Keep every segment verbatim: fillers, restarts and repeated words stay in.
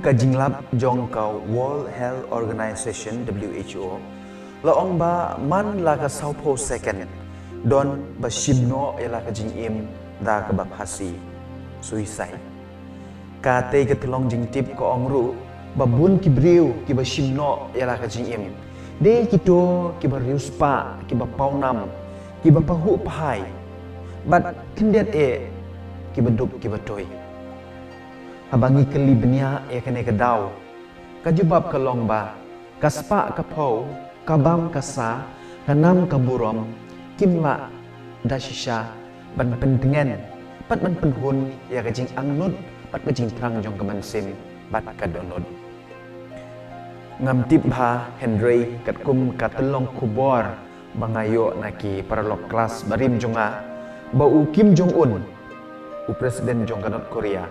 Ka jinglap jong ka World Health Organization, W H O, la ong ba man la ka sawphew second don ba shim noh ïa la ka jingim da kaba phasi, suicide. Katei ka tyllong jingtip ka ong ruh ba bun ki briew kiba shim noh ïa la ka jingim dei kito kiba riewspah, kiba pawnam, kiba pahuh pahai, bad khyndiat eh kiba duk kiba tui. Haba ngi kylli bniah ïa kane ka daw, ka jubab ka long ba ka spah ka phew, ka bam ka sa, ka nam ka burom kim lah da shisha ban pyntngen bad ban pynhun ïa ka jingangnud bad ka jingthrang jong ka mynsiem bad ka dohnud. Ngam tip bha hynrei katkum ka tyllong khubor ba nga ïoh na ki paralok klas barim jong nga, ba u Kim Jong Un, u president jong ka North Korea,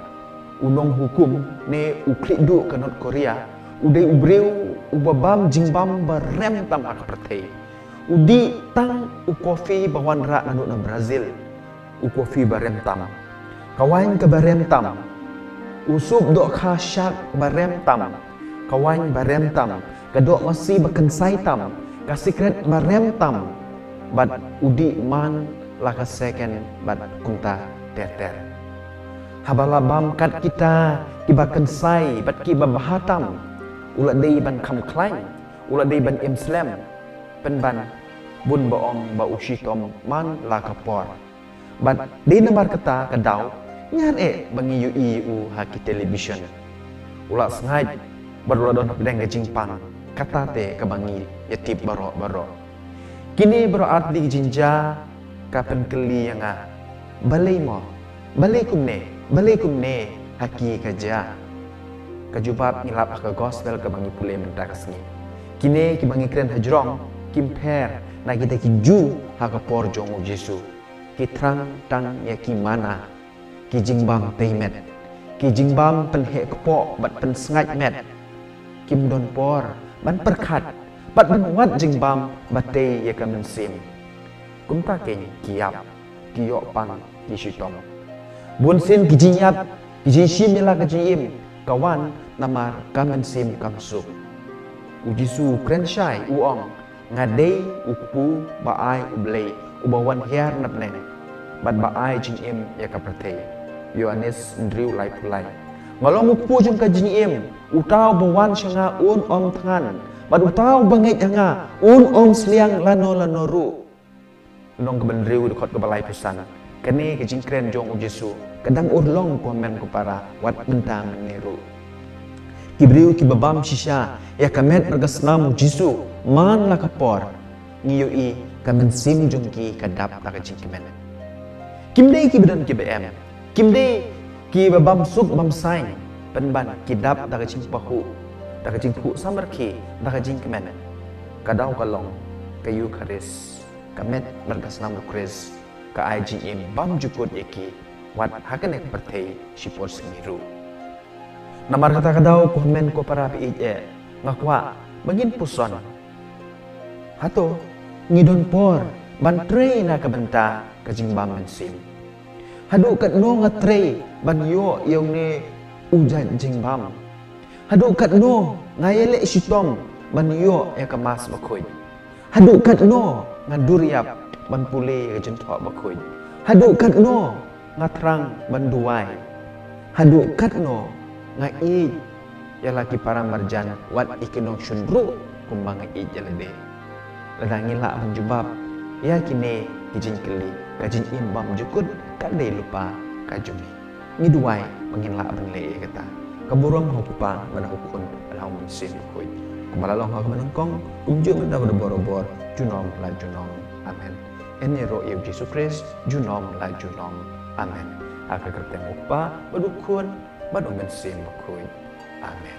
u nonghukum ne u khlieh duh ka North Korea, u dei u briew uba bam jingbam ba rem tam ha ka pyrthei. U dih tang u kofi ba wanrah naduh na Brazil, u kofi ba rem tam, ka wain kaba rem tam, u sup dohkha shark ba rem tam, ka wain ba rem tam, ka doh masi ba kynsai tam, ka sikret ba rem tam, bad u dih man la ka second bad kumta ter ter. Haba la bam kat kita kiba kynsai bad kiba bha tam, u la dei ban kham khlaiñ, u la dei ban im slem, pynban bun ba ong ba u shitom man la ka por. Bad dei namar kata ka daw, ngar eh ba ngi ïohi u ha ki television. U la sngaid bad u la don hapdeng ka jingpang, kata te kaba ngi ïatip baroh baroh. Kine baroh artylli ki jingjia ka pynkylli ïa nga, balei mo, balei kumne, balei kumne ha ki ka jia. Ka jubab ngi lap ha ka gospel kaba ngi pule mynta ka sngi. Kine kiba ngi kren hajrong kim pher na kita ki Jiw ha ka por jong u Jisu. Ki thrang tang ïa ki manna, ki jingbam tei met, ki jingbam pynheh kpoh bad pynsngaid met. Kim don por ban pyrkhat bad ban wad jingbam ba tei ïa ka mynsiem. Kumta keiñ ki ïap, ki ïoh pang, ki shitom. Bunsien ki jingïap, ki jingshim ïa la ka jingim ka wan namar ka mynsiem kam suk. U Jisu u kren shai, u ong, nga dei u kpu ba ai u Blei uba wan hiar na bneng bad ba ai jingim ïa ka pyrthei. Ïoannis hynriew laiphew lai. Nga long u kpu jong ka jingim, uta uba wan sha nga un ym thngan, bad uta uba ngeit ha nga un ym sliang lano lano ruh. Lynnong kaba hynriew, dkhot kaba laiphew san. Kane ka jingkren jong u Jisu ka dang urlong, ko hynmen ko para, wat mynta mynne ruh. Ki briew kiba bam shisha ïa ka met bad ka snam u Jisu man la ka por, ngi ïohi ka mynsiem jong ki ka dap da ka jingkmen. Kim dei kiba don kiba em, kim dei kiba bam suk bam saiñ, pynban ki dap da ka jingpahuh, da ka jingphuh samrkhie, da ka jingkmen. Ka daw ka long ka Eukharist, ka met bad ka snam u Khrist, ka ai jingim bymjukut ïa ki, wat ha kane ka pyrthei shipor sngi ruh. Namar kata ka daw, ko hynmen ko para ba ïeit eh, nga kwah ba ngin puson. Hato ngi don por ban trei na ka bynta ka jingbam mynsiem? Haduh katno nga trei ban ïoh ïa une u jait jingbam? Haduh katno nga ïaleh shitom ban ïoh ïa ka Mass bakhuid? Haduh katno nga dur ïap ban pule ïa ka jingthoh bakhuid? Haduh katno nga thrang ban duwai? Haduh katno nga ïeit ïa la ki para marjan, wat ïa ki nongshun ruh kumba nga ïeit ïa lade? Lada ngi lah ban jubab ïa kine ki jingkylli, ka jingim bymjukut ka dei lypa ka jong ngi. Ngi duwai ba ngin lah ban leh ïa kata. Ka burom ha u Kpa bad ha u Khun bad ha u Mynsiem Bakhuid, kumba la long ha kaba nyngkong, kumjuh mynta bad barabor, junom la junom. Amen. Yn ïaroh ïa u Jisu Khrist junom la junom. Amen. Ha ka kyrteng u Kpa bad u Khun bad u Mynsiem Bakhuid. Amen.